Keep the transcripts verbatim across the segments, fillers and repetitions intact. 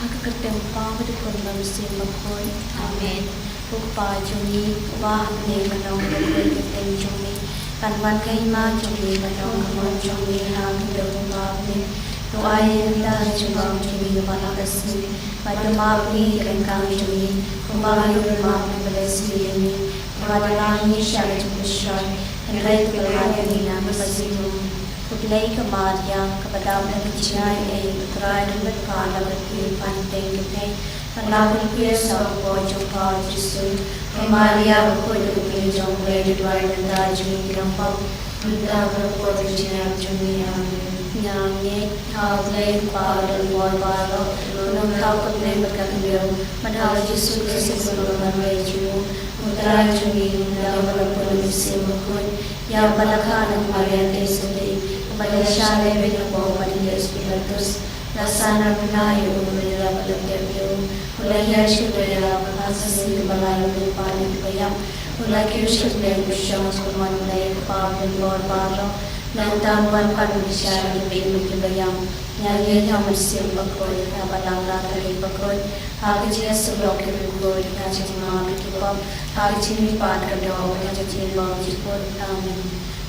Ha ka kyrteng u Kpa bad u Khun bad u Mynsiem Bakhuid. Amen. Ko Kpa jong ngi, uba ha bneng, kan long ka kyrteng jong me. Kan wan ka hima jong me, kan long ka mon jong me ha ka kyrteng u Kpa. Amen. To ai ïa ngi mynta ha ka jingbam jong ngi kaba la ka sngi. Bad to map ïa ngi ki ryngkang jong ngi, kumba ngi ruh ngi map ïa kiba la sngi ïa ngi. Wat la ngi sha ka jingpynshoi, hynrei to pynlait ngi na kaba sniew. Khublei ko Maria, kaba dap da ka jingaiei, U Trai u don bad pha, la ka kyrkieh pat teng kyrkieh. Bad la ka kyrkieh sa u kpoh jong pha u Jisu. Ko Maria bakhuid, U Blei jong U Blei, to duwai ïa ngi mynta jong ngi ki nongpop, mynta bad ha ka por ka jingïap jong ngi. Amen. Nga ngeit ha U Blei u Kpa uba don bor baroh, u Nongthaw ka bneng bad ka khyndew, bad ha u Jisu Khrist u Khun uba marwei jong u, U Trai jong ngi, ïa uba la pun ha u Mynsiem Bakhuid, ïa uba la kha na ka Maria Theisotti, uba la shah lehbeiñ ha ka bor u Pontius Pilatus, la sah na ka bnai, u leit, la ïap, la tep ïa u, u la hiar sha ka dohnud, u la phah sha ka sngi kaba lai, u la leit pat na kiba ïap, u la kiew sha ka bneng, u shong ha ka kynman U Blei U Kpa uba don bor baroh. Nangta un wan pat ban pynshai ïa kiba im bad kiba ïap. Nga ngeit ha u Mynsiem Bakhuid, ha ka Balang Katholik bakhuid, ha ka jingïasyllok ki riewkhuid, ha ka jingmap ïa ki pop, ha ka jingmihpat ka doh, ha ka jingim bymjukut. Amen.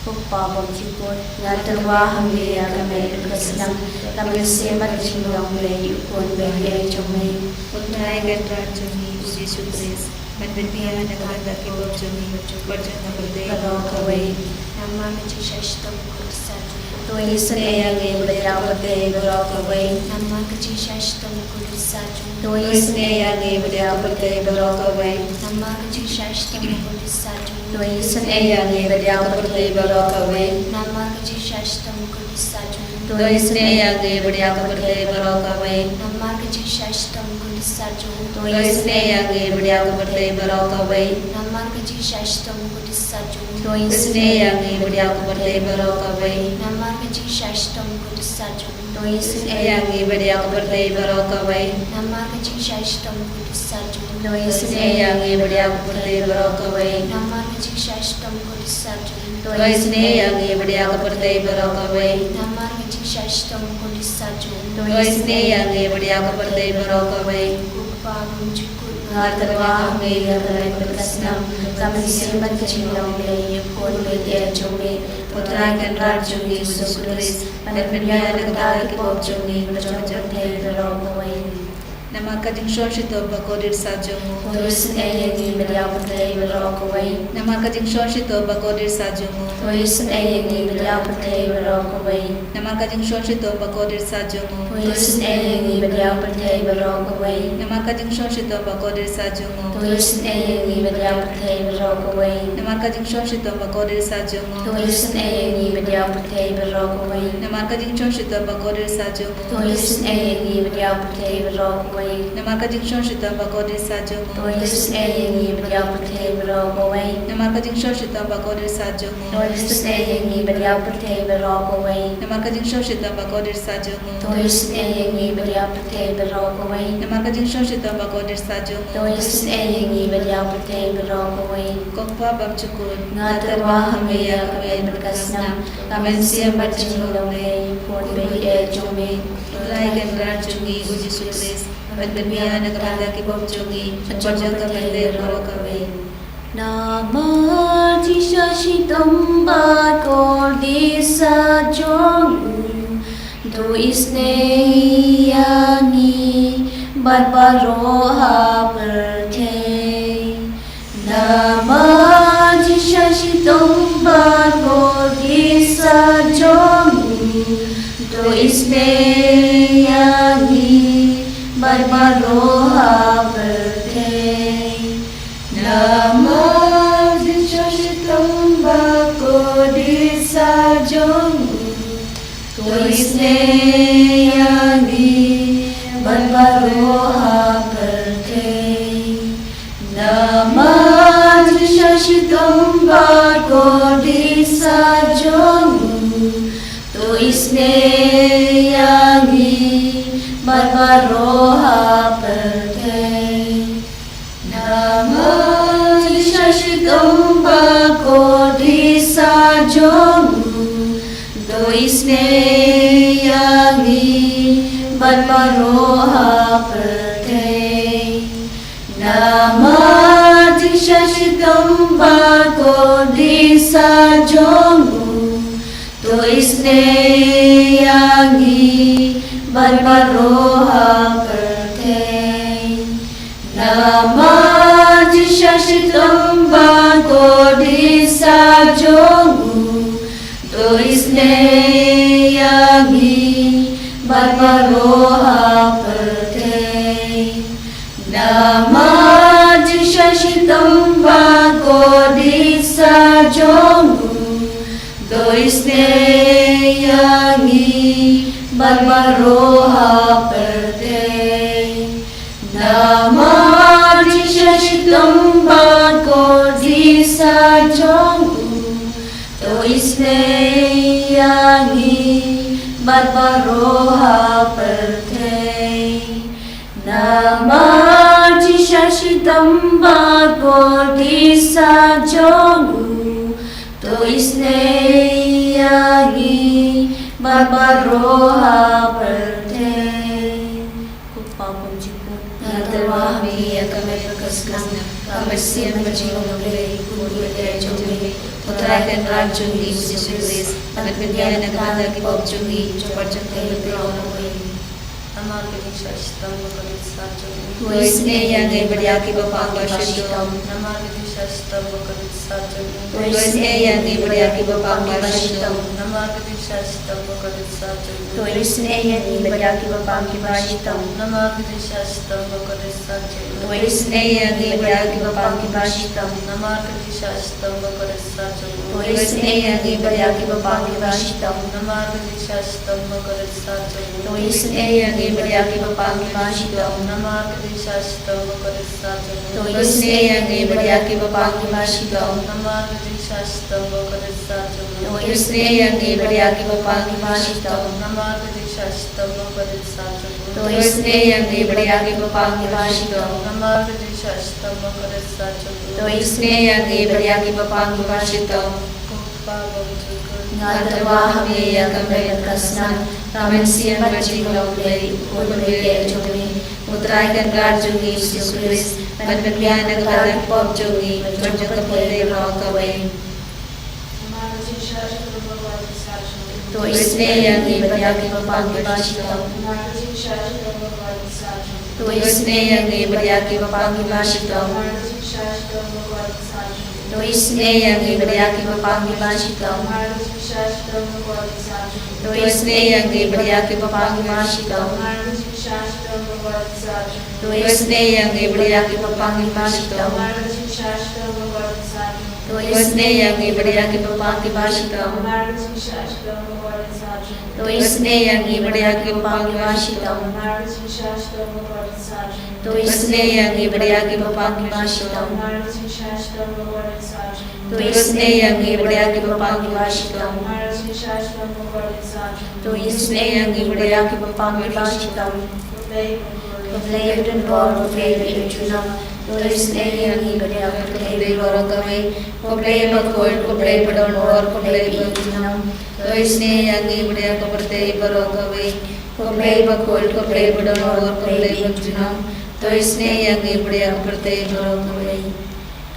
Ko Kpa bymjukut, nga tyrwa ha me ïa ka met bad ka snam, ka mynsiem bad ka jinglong Blei U Khun ba ïeit jong me. U Trai Kynrad jong ngi U Jisu Khrist, ban pynbiang na ka bynta ki pop jong ngi bad jong ka pyrthei baroh kawei. Namar ka jingshah shitom u Kudus Sadiu. To isynei ïa ngi bad ïa ka pyrthei baroh kawei. Namar ka jingshah shitom u Kudus Sadiu. To isynei ïa ngi bad ïa ka pyrthei baroh kawei. Namar ka jingshah shitom u Kudus Sadiu. To isynei ïa ngi bad ïa ka pyrthei baroh kawei. Namar ka jingshah shitom u Kudus Sadiu. To isynei ïa ngi bad ïa ka pyrthei baroh kawei. Namar ka jingshah shitom u Kudus Sadiu. To isynei ïa ngi bad ïa ka pyrthei baroh kawei. Namar ka jingshah shitom u Kudus Sadiu. To isynei ïa ngi bad ïa ka pyrthei baroh kawei. Namar ka jingshah shitom u Kudus Sadiu. To isynei ïa ngi bad ïa ka pyrthei baroh kawei. Namar ka jingshah shitom u Kudus Sadiu. To isynei ïa ngi bad ïa ka pyrthei baroh kawei. Namar ka jingshah shitom u Kudus Sadiu. To isynei ïa ngi bad ïa ka pyrthei baroh kawei. Namar ka jingshah shitom u Kudus Sadiu. To isynei ïa ngi bad ïa ka pyrthei baroh kawei. Ko Kpa bymjukut, nga tyrwa ha me ïa ka met bad ka snam, ka mynsiem bad ka jinglong Blei U Khun ba ïeit jong me, U Trai Kynrad jong ngi U Jisu Khrist, ban pynbiang na ka bynta ki pop jong ngi bad jong ka pyrthei baroh kawei. Namar ka jingshong shitom ba kordit sah jong u. To isynei ïa ngi bad ïa ka pyrthei baroh kawei. Namar ka jingshong shitom ba kordit sah jong u. To isynei ïa ngi bad ïa ka pyrthei baroh kawei. Namar ka jingshong shitom ba kordit sah jong u. To isynei ïa ngi bad ïa ka pyrthei baroh kawei. Namar ka jingshong shitom ba kordit sah jong u. To isynei ïa ngi bad ïa ka pyrthei baroh kawei. Namar ka jingshong shitom ba kordit sah jong u. To isynei ïa ngi bad ïa ka pyrthei baroh kawei. Namar ka jingshong shitom ba kordit sah jong u. To isynei ïa ngi bad ïa ka pyrthei baroh kawei. Namar ka jingshong shitom ba kordit sah jong u. To isynei ïa ngi bad ïa ka pyrthei baroh kawei. Namar ka jingshong shitom ba kordit sah jong u. To isynei ïa ngi bad ïa ka pyrthei baroh kawei. Namar ka jingshong shitom ba kordit sah jong u. To isynei ïa ngi bad ïa ka pyrthei baroh kawei. Namar ka jingshong shitom ba kordit sah jong u. To isynei ïa ngi bad ïa ka pyrthei baroh kawei. Ko Kpa bymjukut, nga tyrwa ha me ïa ka met bad ka snam, ka mynsiem bad jinglong Blei U Khun ba ïeit jong me, U Trai Kynrad jong ngi U Jisu Khrist, ban pynbiang na ka bynta ki pop jong ngi bad jong ka pyrthei baroh kawei. Namar jingshah shitom ba kordit sah jong u, to isynei ïa ngi bad baroh ha pyrthei. Namar jingshah shitom ba kordit sah jong u, to isynei ïa ngi bad baroh ha pyrthei. Namar jingshah shitom ba kordit sah jong u, to isynei ïa ngi bad baroh ha pyrthei. Namar jingshah shitom ba kordit sah jong u, to isynei ïa ngi bad baroh ha pyrthei. Namar jingshah shitom ba kordit sah jong u, to isynei ïa ngi bad baroh ha pyrthei. jong u, to isynei ïa ngi bad baroh ha pyrthei. Namar jingshah shitom bakordit sah jong u, to isynei ïa ngi bad baroh ha pyrthei. Namar jingshah shitom bakordit sah jong u, to isynei ïa ngi bad baroh ha pyrthei. Namar jingshah shitom bakordit sah jong u, to isynei ïa ngi bad baroh ha pyrthei. Namar jingshah shitom bakordit sah jong u, to isynei ïa ngi bad baroh ha pyrthei. Ko Kpa bymjukut, nga tyrwa ha me ïa ka met ka snam, ka mynsiem bad jinglong U Blei, U Blei jong me. U Trai Kynrad jong ngi U Jisu Khrist, ban pynbiang na ka bynta ki pop jong ngi, jong ka jong ka Trai. Namar ka jingshah shitom bakordit sah jong u, to isynei ïa ngi bad ïa kiba pang ba shitom. Namar ka jingshah shitom bakordit sah jong u, to isynei ïa ngi bad ïa kiba pang ba shitom. Namar ka jingshah shitom bakordit sah jong u, to isynei ïa ngi bad ïa kiba pang ba shitom. Namar ka jingshah shitom bakordit sah jong u, to isynei ïa ngi bad ïa kiba pang ba shitom. Namar ka jingshah shitom bakordit sah jong u, to isynei ïa ngi bad ïa kiba pang ba shitom. Namar ka jingshah shitom bakordit sah jong u, to isynei ïa ngi bad ïa kiba pang ba shitom. Namar ka jingshah shitom bakordit sah jong u, to isynei ïa ngi bad ïa kiba pang ba shitom. Namar ka jingshah shitom bakordit sah jong u, to isynei ïa ngi bad ïa kiba pang ba shitom. Namar ka jingshah shitom bakordit sah jong u, to isynei ïa ngi bad ïa kiba pang ba shitom. Namar ka jingshah shitom bakordit sah jong u, to isynei ïa ngi bad ïa kiba pang ba shitom. Ko Kpa bymjukut, nga tyrwa ha me ïa ka met ka snam, ka mynsiem bad jinglong U Blei, U Blei jong me. U Trai Kynrad jong ngi U Jisu Khrist, ban pynbiang na ka bynta ki pop jong ngi, jong ka pyrthei baroh kawei. To isynei ïa ngi bad ïa kiba pang ba shitom. To isynei ïa ngi bad ïa kiba pang ba shitom. To isynei ïa ngi bad ïa kiba pang ba shitom. To isynei ïa ngi bad ïa kiba pang ba shitom. To isynei ïa ngi bad ïa kiba pang ba shitom. To isynei ïa ngi bad ïa kiba pang ba shitom. To isynei ïa ngi bad ïa kiba pang ba shitom. To isynei ïa ngi bad ïa kiba pang ba shitom. To isynei ïa ngi bad ïa kiba pang ba shitom. To isynei ïa ngi bad ïa kiba pang ba shitom. Ko Blei badonbor, ko Blei ba ïeit junom. To isynei ïa ngi bad ïa ka pyrthei baroh kawei. Ko Blei bakhuid, ko Blei badonbor, ko Blei ba ïeit junom. To isynei ïa ngi bad ïa ka pyrthei baroh kawei. Ko Blei bakhuid, ko Blei badonbor, ko Blei ba ïeit junom. To isynei ïa ngi bad ïa ka pyrthei baroh kawei.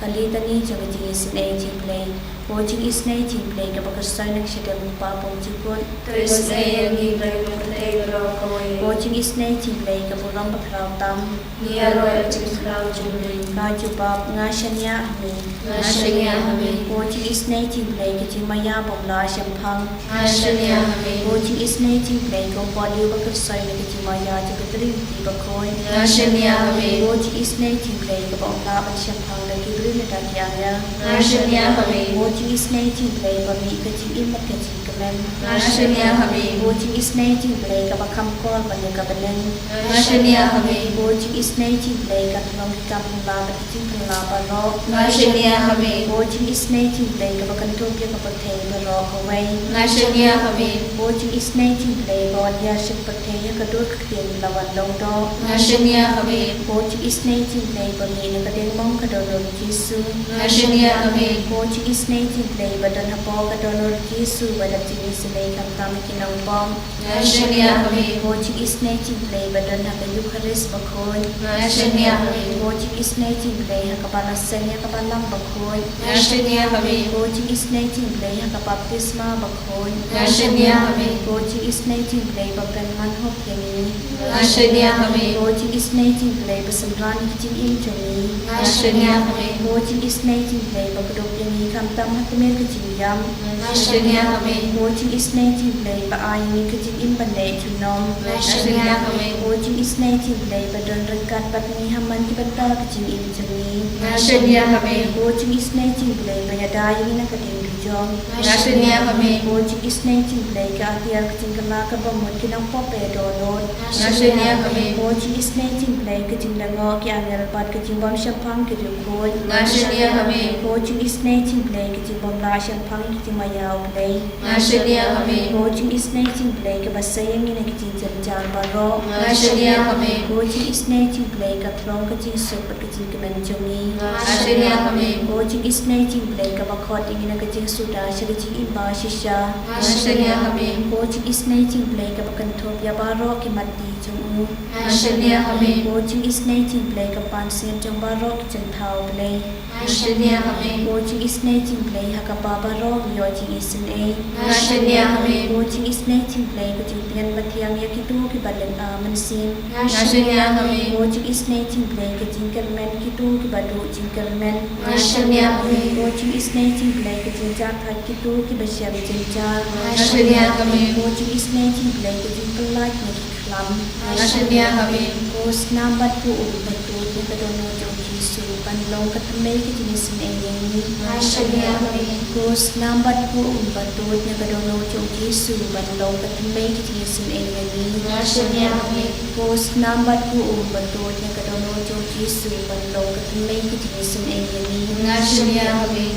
Ka litani jong ka jingisynei jong U Blei. Ko jingisynei jong U Blei kaba kyrshoi na ka shadem U Kpa bymjukut. To isynei ïa ngi bad ïa ka pyrthei baroh kawei. Ko jingisynei jong U Blei ka burom bakhraw tam. Ngi ïaroh ïa ka jingkhraw jong U Blei. Ka jubab, nga shaniah ha me. Nga shaniah ha me. Ko jingisynei jong U Blei ka jingmaïa bym lah shemphang. Nga shaniah ha me. Ko jingisynei jong U Blei ka umpohliew ba kyrshoi na ka jingmaïa jong ka Trinity bakhuid. Nga shaniah ha me. Ko jingisynei jong U Blei kaba ym lah ban shemphang da ki briew ne da ki angel. Nga shaniah ha me. Ko jingisynei jong U Blei ba mih ka jingim bad ka jingkmen. Nga shaniah ha me. Ko jingisynei jong U Blei kaba kham kor ban ïa ka bneng. Nga shaniah ha me. Ko jingisynei jong U Blei ka tnong ki kam phylla bad ki jingphylla baroh. Nga shaniah ha me. Ko jingisynei jong U Blei kaba kynthup ïa ka pyrthei baroh kawei. Nga shaniah ha me. Ko jingisynei jong U Blei ba wan hiar sha ka pyrthei ha ka dur ka ktien la wan long doh. Nga shaniah ha me. Ko jingisynei jong U Blei ba mih na ka diengmong ka dohnud u Jisu. Nga shaniah ha me. Ko jingisynei jong U Blei ba don hapoh ka dohnud u Jisu ba dap jingisynei khamtam ïa ki nongpop. Nga shaniah ha me. Ko jingisynei jong U Blei ba don ha ka Eukharist bakhuid. Nga shaniah ha me. Ko jingisynei jong U Blei ha kaba la seng ïa ka Balang bakhuid. Nga shaniah ha me. Ko jingisynei jong U Blei ha ka baptisma bakhuid. Nga shaniah ha me. Ko jingisynei jong U Blei ba pynman hok ïa ngi. Nga shaniah ha me. Ko jingisynei jong U Blei ba synran ïa ka jingim jong ngi. Nga shaniah ha me. Ko jingisynei jong U Blei ba kdup ïa ngi khamtam ha tmier ka jingïap. Nga shaniah ha me. Ko jingisynei jong U Blei ba ai ïa ngi ka jingim ban leh junom. Nga shaniah ha me. Ko jingisynei jong U Blei ba don ryngkat bad ngi ha man ki bynta ka jingim jong ngi. Nga shaniah ha me. Ko jingisynei jong U Blei ba ïada ïa ngi na ka ding dujok. Nga shaniah ha me. Ko jingisynei jong U Blei ka atiar ka jingkylla kaba mut ki nongpop ba ïadon lut. Nga shaniah ha me. Ko jingisynei jong U Blei ka jinglyngngoh ki angel bad ka jingbym shemphang ki riewkhuid. Nga shaniah ha me. Ko jingisynei jong U Blei ka jingbym lah shemphang ki jingmaïa U Blei. Nga shaniah ha me. Ko jingisynei jong U Blei kaba sei ïa ngi na ki jingjynjar baroh. Nga shaniah ha me. Ko jingisynei jong U Blei ka thlong ka jingsuk bad ka jingkmen jong ngi. Nga shaniah ha me. Ko jingisynei jong U Blei kaba khot ïa ngi na ka jingsuda sha ka jingim ba shisha. Nga shaniah ha me. Ko jingisynei jong U Blei kaba kynthup ïa baroh ki matti jong u. Nga shaniah ha me. Ko jingisynei jong U Blei ka pansngiat jong baroh ki jingthaw Blei. Nga shaniah ha me. Ko jingisynei jong U Blei ha kaba baroh ngi ïoh jingisynei. Nga shaniah ha me. Ko jingisynei jong U Blei ka jingpynïap ba thiang ïa kito kiba lynga mynsiem. Nga shaniah ha me. Ko jingisynei jong U Blei ka jingkyrmen kito kiba duh jingkyrmen. Nga shaniah ha me. Ko jingisynei jong U Blei ka jingjahthait kito kiba shem jynjar. Nga shaniah ha me. Ko jingisynei jong U Blei ka jingpyllait na ki khlam. Nga shaniah ha me. Ko snam bad ko um ba tuid na ka dohnud jong u Jisu ban long ka thymmei ka jingisynei ïa ngi. Nga shaniah ha me. Ko snam bad ko um ba tuid na ka dohnud jong u Jisu ban long ka thymmei ka jingisynei ïa ngi. Nga shaniah ha me. Ko snam bad ko um ba tuid na ka dohnud jong u Jisu ban long ka thymmei ka jingisynei ïa ngi. Nga shaniah ha me.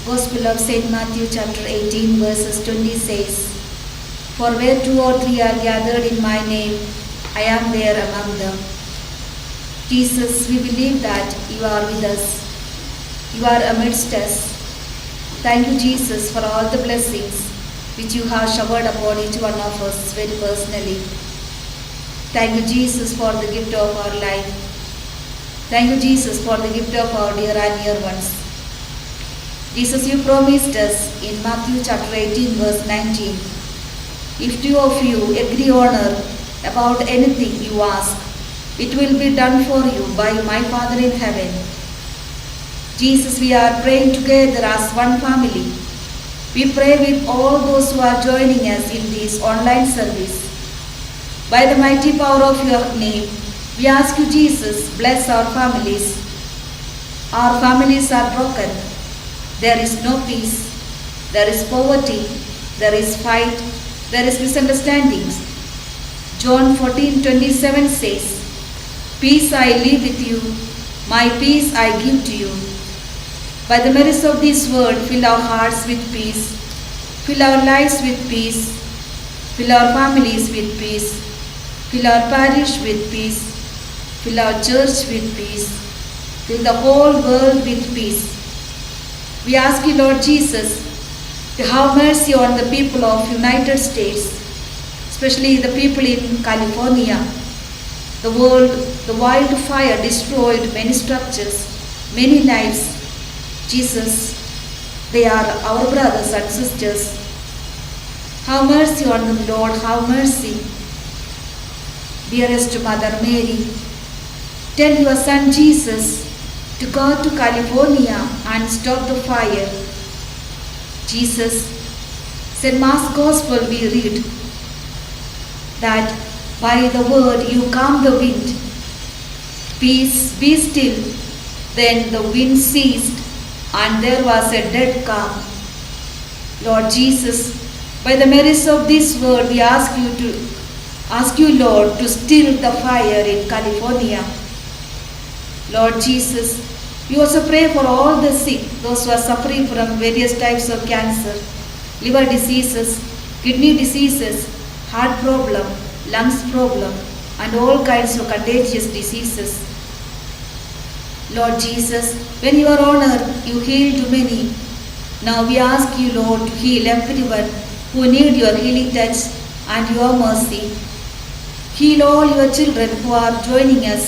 Gospel of Saint Matthew, chapter eighteen, verses twenty says, "For where two or three are gathered in my name, I am there among them." Jesus, we believe that you are with us. You are amidst us. Thank you, Jesus, for all the blessings which you have showered upon each one of us very personally. Thank you, Jesus, for the gift of our life. Thank you, Jesus, for the gift of our dear and near ones. Jesus, you promised us in Matthew chapter eighteen, verse nineteen, "If two of you agree on earth about anything you ask, it will be done for you by my Father in heaven." Jesus, we are praying together as one family. We pray with all those who are joining us in this online service. By the mighty power of your name, we ask you, Jesus, bless our families. Our families are broken. There is no peace. There is poverty. There is fight. There is misunderstandings. John fourteen twenty-seven says, "Peace I leave with you, my peace I give to you." By the merits of this word, fill our hearts with peace, fill our lives with peace, fill our families with peace, fill our parish with peace, fill our church with peace, fill the whole world with peace. We ask you, Lord Jesus, to have mercy on the people of United States, especially the people in California. The world, the wildfire destroyed many structures, many lives. Jesus, they are our brothers and sisters. Have mercy on them, Lord, have mercy. Dearest Mother Mary, tell your son Jesus to go to California and stop the fire. Jesus, Saint Mark's Gospel we read that by the word you calm the wind. "Peace, be still." Then the wind ceased and there was a dead calm. Lord Jesus, by the merits of this word, we ask you to, ask you, Lord, to still the fire in California. Lord Jesus, we also pray for all the sick, those who are suffering from various types of cancer, liver diseases, kidney diseases, heart problem, lungs problem, and all kinds of contagious diseases. Lord Jesus, when you were on earth, you healed many. Now we ask you, Lord, to heal everyone who need your healing touch and your mercy. Heal all your children who are joining us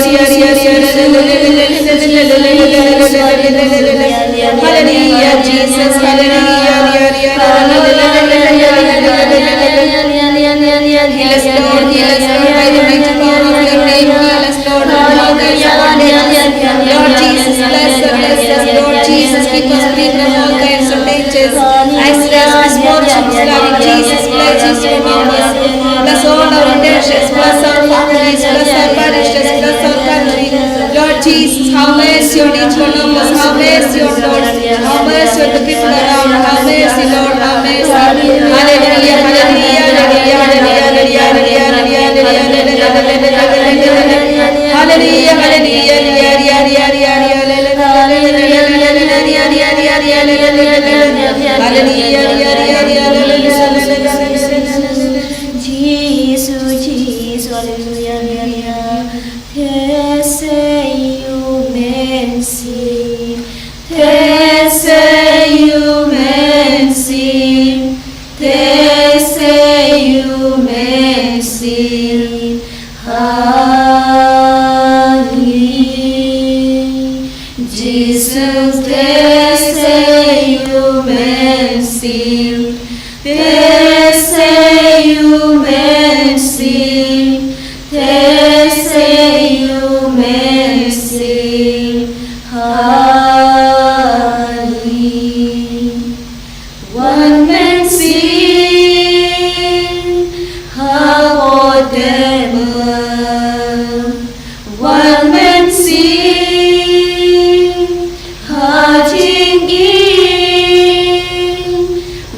Hallelujah, Jesus. Hallelujah. Heal us, Lord. Heal us, Lord, by the mighty power of your name. Heal us, Lord. Lord Jesus, bless us, bless us, Lord Jesus, keep us free from all kinds of dangers, accidents, misfortunes, loving Jesus, bless us, Lord. Bless all our nations, bless our families, bless our parishes, bless our country. Lord Jesus, have mercy on each one of us, have mercy on us, have mercy on the people around, have mercy, Lord, have mercy. Hallelujah, hallelujah, hallelujah, hallelujah. Hallelujah, hallelujah, hallelujah, hallelujah, hallelujah, hallelujah, hallelujah, hallelujah, hallelujah, hallelujah, hallelujah. Jesus, Jesus, hallelujah, hallelujah. Te sei u Mensi, te sei u Mensi, te sei u Mensi. Hallelujah. Jesus, te sei u Mensi, te sei u Mensi, te sei u Mensi. Hallelujah. Wan men sing ha whatever. Wan men sing ha jingim.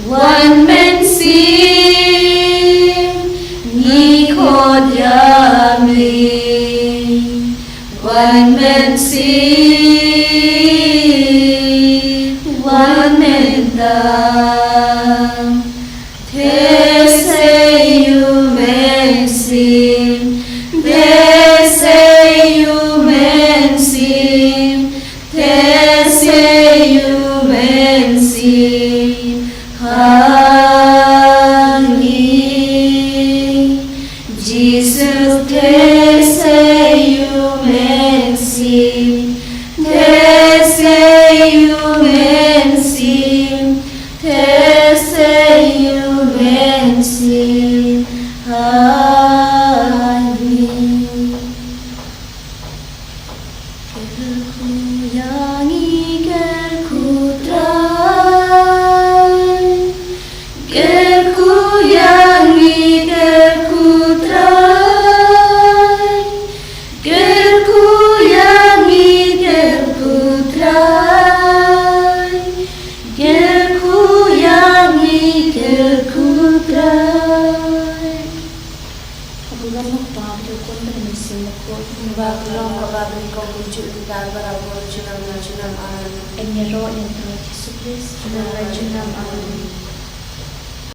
Wan men sing ngi khot ïa me. Wan men sing, wan men tang. Te sei u men sing, te sei u men sing, te sei u men sing. Ha ngi. Jesus, te sei u men sing, te sei u men sing, te sei u men sing. Ha ngi. Kyrkhu ïa ngi, kyrkhu Ko Kpa, ko Khun bad ko Mynsiem Bakhuid. Kumba ka long ha kaba ha kaba nyngkong, kumjuh mynta, bad barabor, junom junom. Amen. Yn ïaroh ïa u Trai Jisu Khrist, junom la junom. Amen.